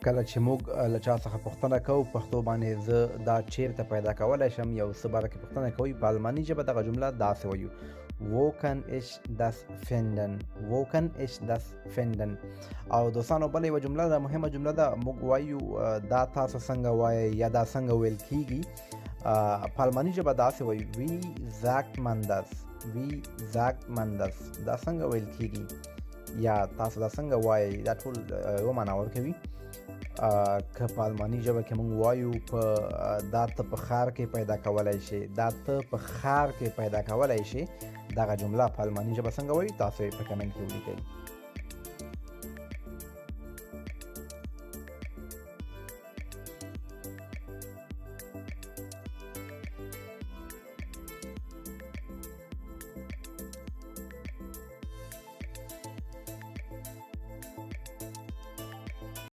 کله چې موږ له چا څخه پوښتنه کوو پښتو باندې زه دا چیرته پیدا کولای شم، یو څه باره کې پوښتنه کوي، په آلماني ژبه دغه جمله داسې وایو: Wo kann ich das finden؟ Wo kann ich das finden؟ او دوستانو، بله یوه جمله ده، مهمه جمله ده، موږ وایو دا تاسو څنګه وایئ یا دا څنګه ویل کیږي، په آلماني ژبه داسې وایو: Wie sagt man das؟ Wie sagt man das؟ دا څنګه ویل کیږي یا تاسو دا څنګه وایئ؟ دا ټول یوه معنا ورکوي. که په آلماني ژبه کې موږ وایو په دا ته په ښار کې پیدا کولای شي، دا ته په ښار کې پیدا کولای شي، دغه جمله په آلماني ژبه څنګه وایو؟ تاسو یې په کمنټ کې ولیکئ.